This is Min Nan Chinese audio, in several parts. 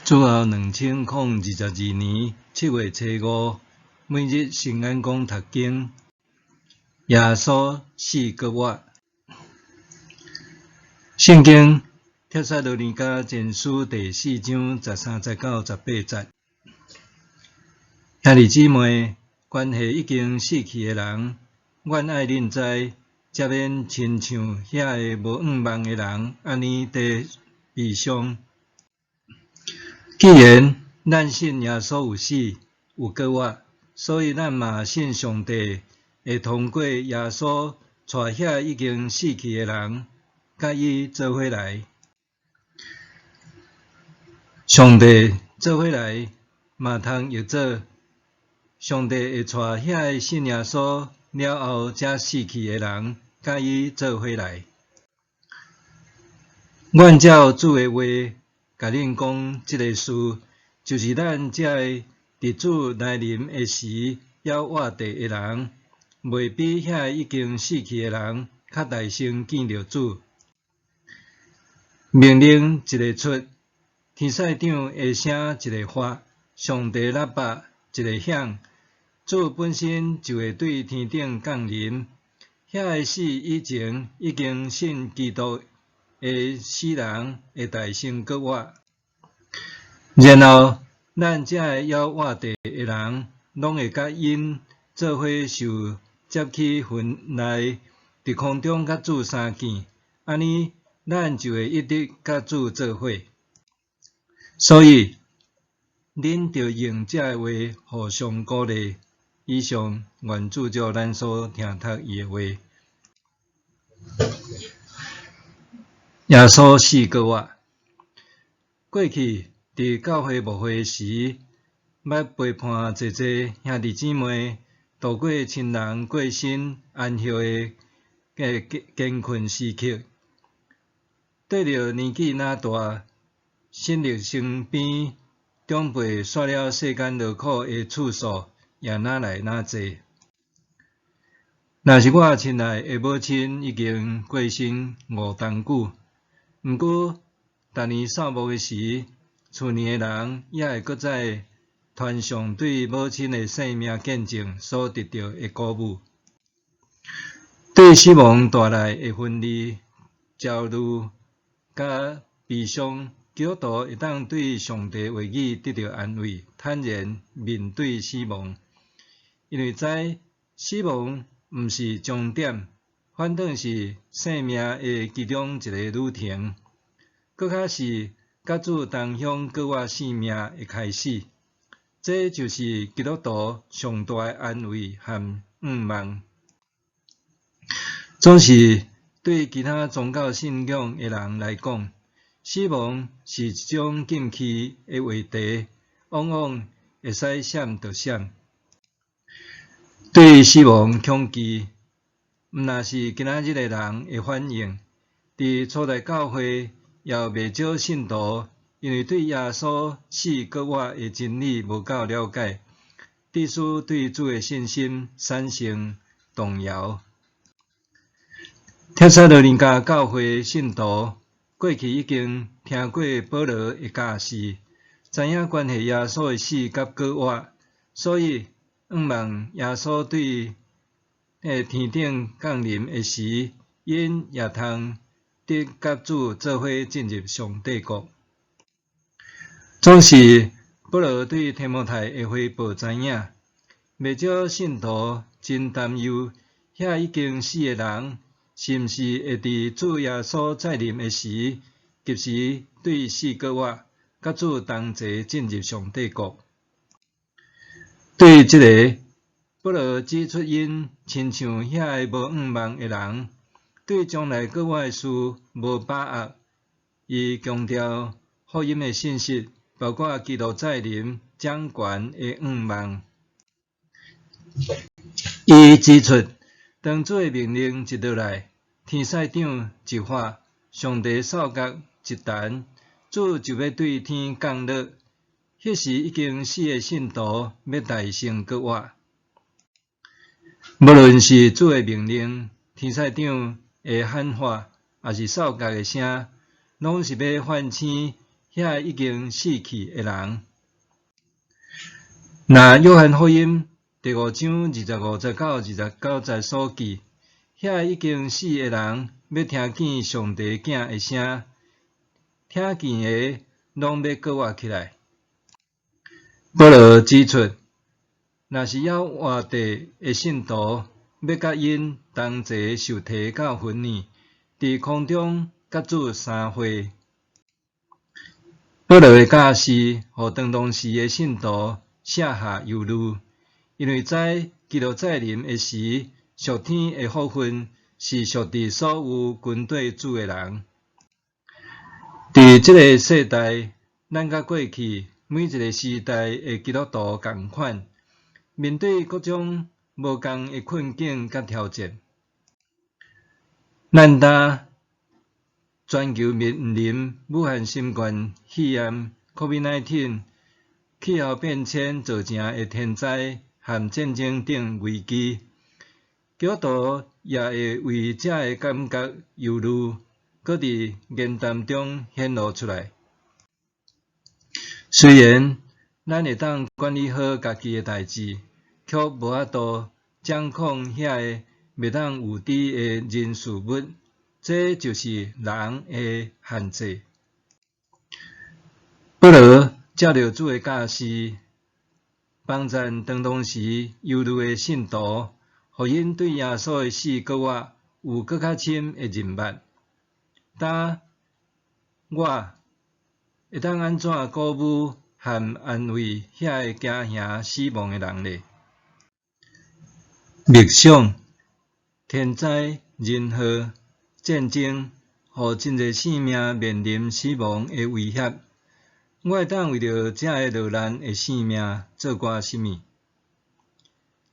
主後2022年7月初五，每日聖眼光讀經，耶穌死閣活。聖經帖撒羅尼迦前書第四章十三節到十八節。兄弟姊妹，關係已經死去的人，阮愛恁知，才免親像遐个無向望的人按呢佇悲傷。既然咱信耶穌有死，有閣活，所以咱嘛信上帝會通過耶穌帶遐已經死去的人，佮伊做伙來。上帝做伙來，嘛通譯做上帝會帶遐个信耶穌了後才死去的人，佮伊做伙來。阮照主的話，共恁講這个事，就是咱這个佇主來臨的時猶活著的人，袂比遐个已經死去的人較大先見著主。命令一个出，天使長的聲一个發，上帝喇叭一个響，主本身就會對天頂降臨。遐个死以前已經信基督的死人會大先閣活，然後咱這个猶活著的人，攏會佮𪜶做伙受接去雲內，佇空中佮主相見，按呢，咱就會一直佮主做伙。所以，恁著用這个話互相鼓勵。以上，願主照咱所聽讀伊的話。耶穌死閣活。過去佇教會牧會時，捌陪伴濟濟兄弟姊妹度過親人過身安息的艱困時刻。對著年紀若大、身歷身邊長輩煞了世間勞苦的次數，也若來若濟。若是我親愛的母親已經過身五冬久，毋過逐年掃墓的時，厝內的人猶會閣再傳頌對母親的生命見證所得著的鼓舞。對死亡帶來的分離、焦慮佮悲傷，基督徒會當對上帝話語得著安慰，坦然面對死亡，因為知死亡毋是終點，反倒是生命的其中一個旅程，閣較是佮主同享閣活生命的開始。這就是基督徒上大的安慰和向望。總是對其他宗教信仰的人來講，死亡是一種禁忌的話題，往往會使閃就閃。對死亡恐懼，毋但是今仔日的人的反應。佇初代教會，也有袂少信徒因為對耶穌死閣活的真理無夠了解，致使對主的信心產生動搖。帖撒羅尼迦教會信徒過去已經聽過保羅的教示，知影關係耶穌的死佮閣活，所以向望耶穌對天頂降臨的時，𪜶也通得佮主做伙進入上帝國。總是保羅對提摩太的回報知影，袂少信徒真擔憂，遐已經死的人，是毋是會佇主耶穌再臨的時，及時對死閣活，佮主同齊進入上帝國？對這个，保羅指出，𪜶親像遐个無向望的人，對將來閣活的事無把握。伊強調福音的信息，包括基督再臨掌權的向望。伊指出，當主的命令一落來，天使長一發，上帝哨角一彈，主就欲對天降落。彼時已經死的信徒欲大先閣活。無論是主的命令、天使長的喊話，抑是哨角的聲，攏是欲喚醒遐个已經死去的人。若約翰福音第五章二十五節到二十九節所記，遐個已經死的人欲聽見上帝囝的聲，聽見的攏欲閣活起來。保羅指出，若是猶活著的信徒，欲佮𪜶同齊受提到雲裡，佇空中佮主相會。保羅的教示，予當時的信徒卸下憂慮，因為知基督再臨的時，屬天的福分是屬佇所有跟綴主的人。佇這个世代，咱佮過去每一个時代的基督徒仝款，面對各種無仝的困境佮挑戰。咱今全球面臨武漢新冠肺炎（COVID-19）、氣候變遷造成的天災和戰爭等危機，基督徒也會為這个感覺憂慮，閣佇言談中顯露出來。雖然咱會當管理好家己的代誌，卻無法度掌控遐个袂當預知的人事物，這就是人的限制。保羅照著主的教示，幫贊當時憂慮的信徒，予𪜶對耶穌的死閣活有閣較深的認捌。今我會當按怎鼓舞和安慰遐个驚嚇死亡的人呢？默想天災人禍、戰爭，予真濟性命面臨死亡的威脅。我會當為著這个落難的性命做寡啥物？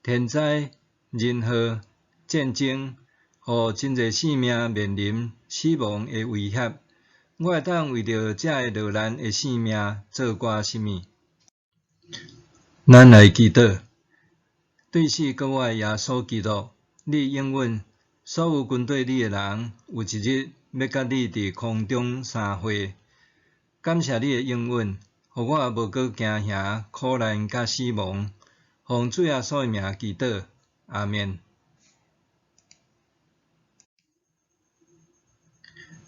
天災人禍、戰爭，予真濟性命面臨死亡的威脅。我會當為著這个落難的性命做寡啥物？咱來祈禱，對死閣活的耶穌基督，你應允所有跟綴你的人，有一日欲佮你佇空中相會。感謝你的應允，予我無閣驚嚇苦難佮死亡。奉主耶穌的名祈禱，阿們。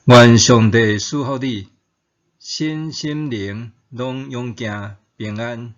願上帝賜福你，身心靈攏勇健平安。